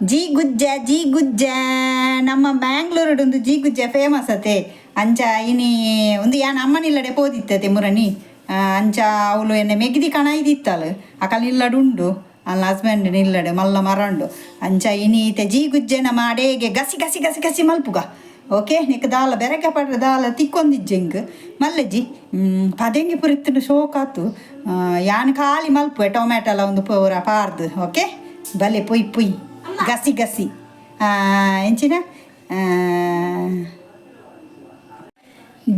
ಜೀ ಗುಜ್ಜೆ ಜೀ ಗುಜ್ಜೆ ನಮ್ಮ ಬ್ಯಾಂಗ್ಳೂರುಡು ಒಂದು ಜೀ ಗುಜ್ಜೆ ಫೇಮಸ್ ಅತೆ. ಅಂಚ ಇನಿ ಒಂದು ಯಾನ್ ಅಮ್ಮನಿಲ್ಲಡೆ ಪೋದಿತ್ತತೆ ಮುರಣಿ. ಅಂಚ ಅವಳು ಎನ್ನೆ ಮೆಗ್ದಿ ಕಣ ಇದಿತ್ತಲ್ ಅಕಲ್ ನಿಲ್ಲಡು ಉಂಡು ಅಲ್ಲ ಹಸ್ಬೆಂಡ್ ನಿಲ್ಲಡೆ ಮಲ್ಲ ಮರ ಉಂಡು. ಅಂಚ ಇನಿ ಇತ್ತೆ ಜೀ ಗುಜ್ಜೆ ನಮ್ಮ ಅಡೇಗೆ ಗಸಿ ಗಸಿ ಗಸಿ ಗಸಿ ಮಲ್ಪುಗ. ಓಕೆ, ನಿಕ್ ದಾಲ ಬೆರಕೆ ಪಡ್ರೆ ದಾಲ ತಿಕ್ಕೊಂದಿಜ್ಜೆಂಗ್ ಮಲ್ಲೆಜ್ಜಿ. ಪದೆಂಗಿ ಪುರಿತ್ತಿನ ಶೋಕಾತು. ಯಾನ್ ಖಾಲಿ ಮಲ್ಪುವೆ ಟೊಮೆಟೊ ಎಲ್ಲ ಒಂದು ಪೂರ ಪಾರ್ದು. ಓಕೆ, ಬಲೆ ಪೊಯ್ ಪೊಯ್ ಗಸಿ ಗಸಿ ಎಂಚಿನ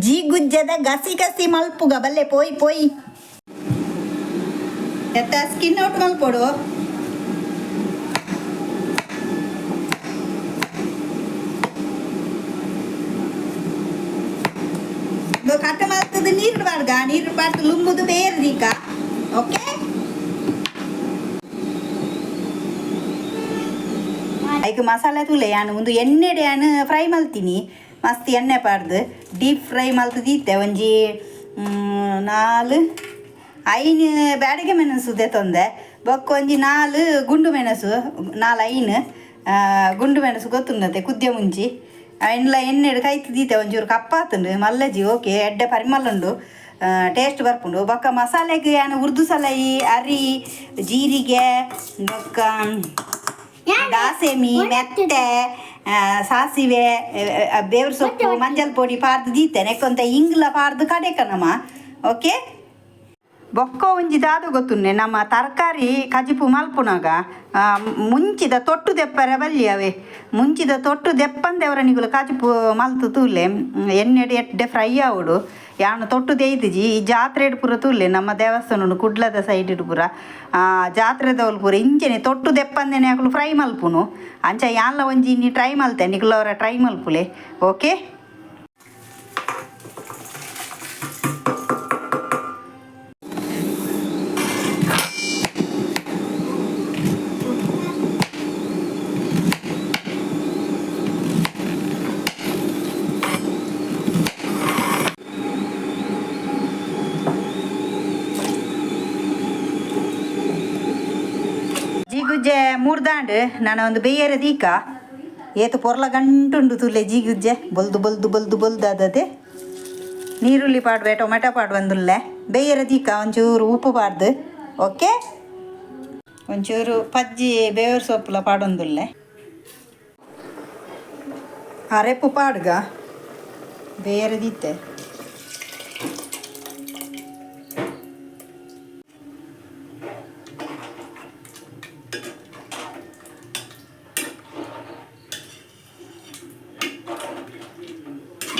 ಜೀ ಗುಜ್ಜದ ಗಸಿ ಗಸಿ ಮಲ್ಪುಗ ಬಲ್ಲೆ ಪೋಯ್ ಪೋಯ್. ಎತ್ತ ಸ್ಕಿನ್ ಔಟ್ ಮಲ್ಪೊಡು. ಕಟ್ ಮಲ್ತದ ನೀರು ಬಾರ್ಗ ನೀರು ಬಾರ್ದು ಲುಂಬುದು ಬೇರೆ ದೀಕ. ಓಕೆ, ಐಕ್ ಮಸಾಲೆ ತೂಲೆ ಯಾನ್ ಒಂದು ಎಣ್ಣೆಡೆ ಯಾನ್ ಫ್ರೈ ಮಲ್ತೀನಿ. ಮಸ್ತ್ ಎಣ್ಣೆ ಪಾಡ್ದು ಡೀಪ್ ಫ್ರೈ ಮಲ್ತು ದೀತೆ. ಒಂಜಿ ನಾಲ್ ಐನ್ ಬ್ಯಾಡಗೆ ಮೆಣಸು ದೆತೊಂದೆ, ಬೊಕ್ಕ ಒಂಜಿ ನಾಲ್ ಗುಂಡು ಮೆಣಸು, ನಾಲ್ ಐನ್ ಗುಂಡು ಮೆಣಸು ಗೊತ್ತುಂಡತೆ ಕುದ್ಯ ಮುಂಚಿ ಐನ್ಲ ಎಣ್ಣೆಡ್ ಕೈತ್ ದೀತೆ. ಒಂಚೂರು ಕಪ್ಪಾತುಂಡು ಮಲ್ಲಜಿ. ಓಕೆ, ಎಡ್ಡೆ ಪರಿಮಳ ಉಂಡು, ಟೇಸ್ಟ್ ಬರ್ಪುಂಡು. ಬೊಕ್ಕ ಮಸಾಲೆಗ್ ಯಾನ್ ಉರ್ದು ಸಲೈ ಅರಿ ಜೀರಿಗೆ ಬೊಕ್ಕ ದಾಸೆಮಿ ಮೆತ್ತೆ ಸಾಸಿವೆ ಬೇವ್ರ ಸೊಪ್ಪು ಮಂಜಲ್ ಪೊಡಿ ಪಾರ್ದು ದೀತೆ. ನೆಕ್ಕೊಂತ ಇಂಗ್ಲ ಪಾರ್ದು ಕಡೆಕ ನಮ್ಮ. ಓಕೆ, ಬೊಕ್ಕ ಒಂಜಿ ದಾದ ಗೊತ್ತುಂಡೆ, ನಮ್ಮ ತರಕಾರಿ ಕಜಿಪು ಮಲ್ಪುನಾಗ ಮುಂಚಿದ ತೊಟ್ಟು ದೆಪ್ಪರೆ ಬಲ್ಲಿ ಅವೆ. ಮುಂಚಿದ ತೊಟ್ಟು ದೆಪ್ಪಂದೆವರ ನಿಗುಲು ಕಜಿಪು ಮಲ್ತು ತೂಲೆ, ಎಣ್ಣೆಡ್ ಎಡ್ಡೆ ಫ್ರೈ ಆವೊಡು. ಯಾನ್ ತೊಟ್ಟು ದೇಯ್ತಿಜಿ. ಈ ಜಾತ್ರೆಡ್ ಪೂರ ತೂಲೆ, ನಮ್ಮ ದೇವಸ್ಥಾನ ಕುಡ್ಲದ ಸೈಡ್ ಪೂರ ಜಾತ್ರೆದವ್ಲು ಪೂರ ಇಂಚೆನೆ ತೊಟ್ಟು ದೆಪ್ಪಂದೆನೆ ಅಕುಲು ಫ್ರೈ ಮಲ್ಪುನು. ಅಂಚ ಯಾನ್ಲ ಒಂಜಿ ಇನಿ ಟ್ರೈ ಮಲ್ತೆ, ನಿಕುಲು ಅವರ ಟ್ರೈ ಮಲ್ಪುಲೆ. ಓಕೆ, ಜೀಗುಜ್ಜೆ ಮೂರ್ದಾಂಡ್ ನಾನು ಒಂದು ಬೇಯರ ದೀಕ. ಏತು ಪೊರ್ಲ ಗಂಟುಂಡು ತುಲೆ ಜೀಗುಜ್ಜೆ ಬೊಲ್ದು ಬೊಲ್ದು ಬೊಲ್ದು ಬೊಲ್ದು ಅದದೆ. ನೀರುಳ್ಳಿ ಪಾಡ್ವೆ, ಟೊಮೆಟೊ ಪಾಡ್ವಂದುಲ್ಲೆ. ಬೇಯರ ದೀಕ ಒಂಚೂರು ಉಪ್ಪು ಪಾಡ್ದು. ಓಕೆ, ಒಂಚೂರು ಪಜ್ಜಿ ಬೇವ್ರ ಸೊಪ್ಪುಲ ಪಾಡೊಂದುಲ್ಲೆ. ಅರೆಪು ಪಾಡ್ಗ ಬೇಯರ ದೀತೆ.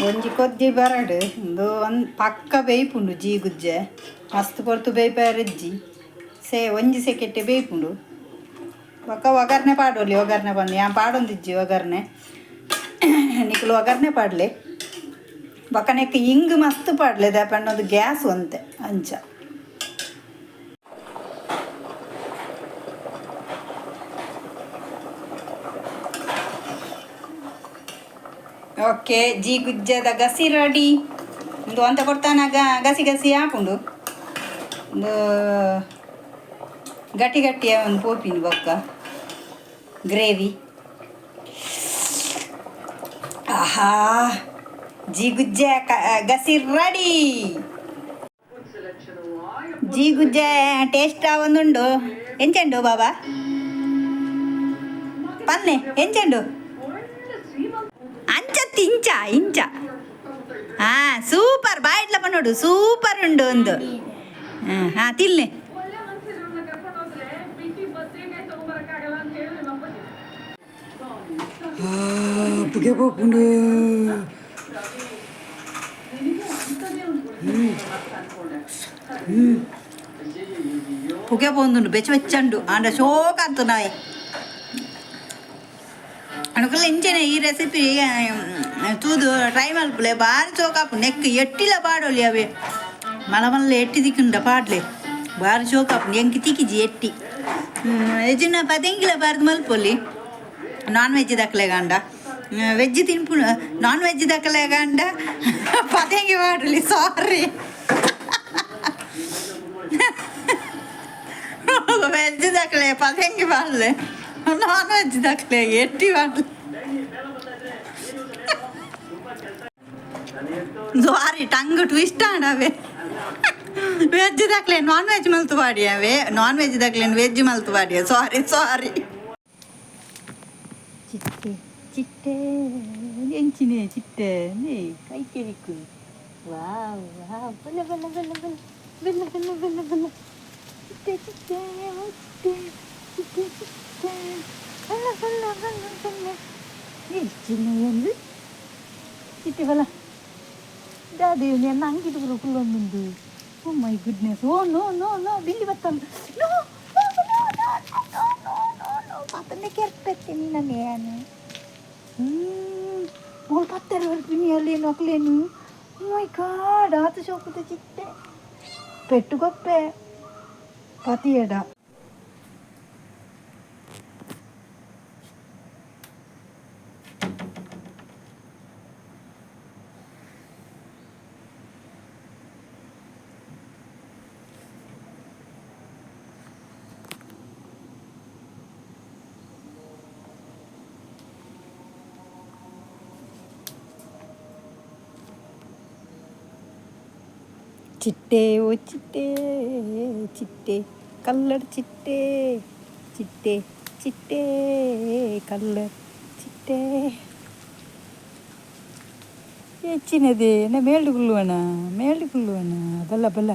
ಒಂಜಿ ಕೊದ್ದಿ ಬರಡು ಉಂದು ಒಂದು ಪಕ್ಕ ಬೇಯ್ಪುಂಡು ಜೀಗುಜ್ಜೆ. ಮಸ್ತ್ ಪೊರ್ತು ಬೇಯ್ಪಾರಜ್ಜಿ ಸೇ ಒಂಜಿ ಸೆಕೆಟ್ಟೆ ಬೇಯ್ಪುಂಡು. ಬೊಕ್ಕ ಒಗ್ಗರ್ಣೆ ಪಾಡೊಲಿ. ಒಗ್ಗರ್ಣೆ ಬಂದು ಯಾನ್ ಪಾಡೊಂದಿಜ್ಜಿ ಒಗ್ಗರ್ಣೆ, ನಿಕುಲು ಒಗ್ಗರ್ಣೆ ಪಾಡ್ಲೆ. ಬೊಕ್ಕ ನೆಕ್ಕ್ ಇಂಗ್ ಮಸ್ತ್ ಪಾಡ್ಲೆ, ದಾಯೆ ಒಂದು ಗ್ಯಾಸ್ ಒಂತೆ ಅಂಚ. ಓಕೆ, ಜೀ ಗುಜ್ಜದ ಗಸಿ ರೆಡಿ. ಒಂದು ಅಂತ ಕೊಡ್ತಾನಾಗ ಗಸಿ ಗಸಿ ಆಪುಂಡು. ಒಂದು ಗಟ್ಟಿ ಗಟ್ಟಿಯ ಒಂದು ಪೋಪಿನ ಬೊಕ್ಕ ಗ್ರೇವಿ. ಆಹಾ, ಜೀ ಗುಜ್ಜೆ ಗಸಿ ರೆಡಿ. ಜೀ ಗುಜ್ಜೆ ಟೇಸ್ಟ್ ಒಂದುಂಡು. ಎಂಚೆಂಡು ಬಾಬಾ ಪನ್ನೆ ಎಂಚೆಂಡು? ಅಂಚತ್ತು ಇಂಚ ಇಂಚ. ಹಾ ಸೂಪರ್, ಬಾಯಿಡ್ಲ ಪನ್ನೋಡು ಸೂಪರ್ ಉಂಡು ಒಂದು. ಹಾಂ ಹಾಂ ತಿನ್ಲೆ. ಪುಗೆ ಪೋಪುಂಡು. ಪುಗೆ ಪೋಂದುಂಡು ಬೆಚ್ಚ ಬೆಚ್ಚಂಡು ಆಂಡ ಶೋಕ ಅಂತು ನಾಯಿ ಅನುಕೂಲ. ಇಂಚೆನೆ ಈ ರೆಸಿಪಿ ತೂದು ಟ್ರೈ ಮಲ್ಪುಲೆ, ಬಾರಿ ಚೋಕಾಪು. ನೆಕ್ ಎಟ್ಟಿಲ ಪಾಡೊಲಿ ಅವೆ, ಮಲ್ಲ ಮಲ್ಲ ಎಟ್ಟಿ ತಿಕ್ಕುಂಡ ಪಾಡ್ಲೆ, ಬಾರಿ ಶೋಕಾಪು. ಎಂಕ್ ತಿಕ್ಕಿಜಿ ಎಟ್ಟಿ. ಎಜಿನ ಪದೆಂಗಿಲ ಬಾರ್ದು ಮಲ್ಪೊಲಿ. ನಾನ್ ವೆಜ್ ದಕ್ಲೆಗಾಂಡ ವೆಜ್ ತಿನ್ಪು, ನಾನ್ ವೆಜ್ ದಕ್ಲೆಗಾಂಡ ಪದೆಂಗಿ ಪಾಡೊಲಿ. ಸಾರಿ, ವೆಜ್ ದಕ್ಲೆ ಪದೆಂಗಿ ಪಾಡ್ಲೆ. ನಾನ್ ವೆಜ್ ದಾಖಲೆ ಎಟ್ಟಿ ಮಾಡ್ಲಿ. ಸಾರಿ, ಟಂಗ್ ಟ್ವಿಸ್ಟ್ ಆಡವೆ. ವೆಜ್ ದಾಖಲೆ ನಾನ್ ವೆಜ್ ಮಲ್ತು ಬಾಡಿಯವೇ, ನಾನ್ ವೆಜ್ ದಾಖಲೆ ವೆಜ್ ಮಲ್ತು ಬಾಡಿಯ. Sorry sorry. ಚಿಟ್ಟೆ ಚಿಟ್ಟೆ ಎಂಚಿನೆ ಚಿಟ್ಟೆ ನೇ ಕೈ ಕೆವಿಕು. ವಾವ್ ವಾವ್, ಬಲ್ಲ ಬಲ್ಲ ಬಲ್ಲ ಬಲ್ಲ ಬಲ್ಲ ಬಲ್ಲ ಬಲ್ಲ ಬಲ್ಲ. ಚಿಟ್ಟೆ ಚಿಟ್ಟೆ, ಓ ಚಿಟ್ಟೆ ಚಿಟ್ಟೆ ಚಿಟ್ಟೆ, ಬಲ್ಲ ಬಲ್ಲ ಬಲ್ಲ ಬಲ್ಲ. ಎಂಚಿನ ಎಂದು ಚಿಟ್ಟೆ ಬಲ್ಲ ದಾದೆ నేను ಅಂಗಿದು ಕುಲ್ಲೊಂದುಂಡು. Oh my goodness. Oh no no no, Billy ಬತ್ತಲ್ಲ. No no no no no no no no. ಪತ್ತನೆ ಕೆರ್ಪೆತ್ತೆ ನೀನು. ಓಲ್ ಪತ್ತೆರೆ ಬರ್ಪಿನಿ ಅಲ್ಲೇನು ಅಕ್ಲೇನು. ಮೈ ಗಾಡ್, ಆತ ಶೋಕುದ ಚಿಟ್ಟೆ ಪೆಟ್ಟುಕೊಪ್ಪೆ ಪತಿಯಡ. ಚಿಟ್ಟೆ ಓ ಚಿಟ್ಟೆ ಚಿಟ್ಟೆ ಕಲ್ಲರ್ ಚಿಟ್ಟೆ ಚಿಟ್ಟೆ ಚಿಟ್ಟೆ ಕಲ್ಲರ್ ಚಿಟ್ಟೆ. ಹೆಚ್ಚಿನದೆ ಮೇಲ್ಡು ಕುಲ್ಲುವಣ, ಮೇಲ್ಡು ಕುಲ್ಲುವಣ. ಬಲ್ಲ ಬಲ್ಲ.